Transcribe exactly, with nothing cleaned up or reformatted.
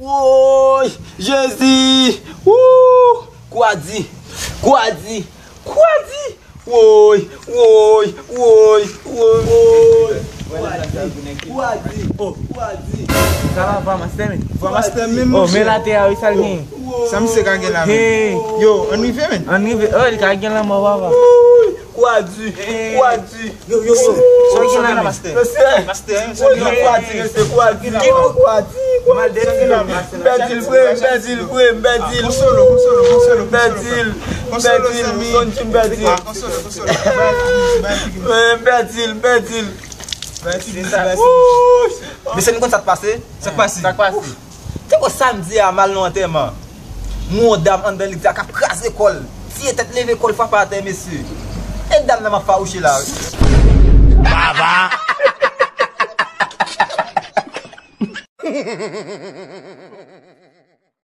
Woy, Jezi! Wou! Kou a di! Kou a di! Kou a di! Woy, woy, woy, woy, woy! Kou a di! Kou a di! Oh, kou a di! Sa va, pa mastè, men? Pa mastè, men, oh, men monchè. Latè a, wi, sa l gen. Sa misye ka gen la, men? Hey. Yo, ann rive, men. Ann rive. Oh, li ka gen lanmò, papa. Woy! Kou a di! Hey. Kou a di! Yo, yo, yo. Sa w gen la, mastè? Mesye! Mastè, sa w gen la? Kou a di, mesye, kou a di, kou a di, kou a di. Mal deti la, mastè. M pèdi l vre, m pèdi l vre, m pèdi l. Konsolo, konsolo, konsolo, konsolo. M pèdi l, m pèdi l, zanmi. Sonn ti m pèdi l. Konsolo, konsolo. M pèdi l, m pèdi l. Mesye, nou konn sa k pase? Sa k pase? Sa k pase? Te gon samdi a, m al nan antèman. M wè yon dam anndan legliz la k ap kraze kò l. Tiye tèt, leve kò l, frape atè, mesye. E dam nan m ap fawouche la, wi. Baba!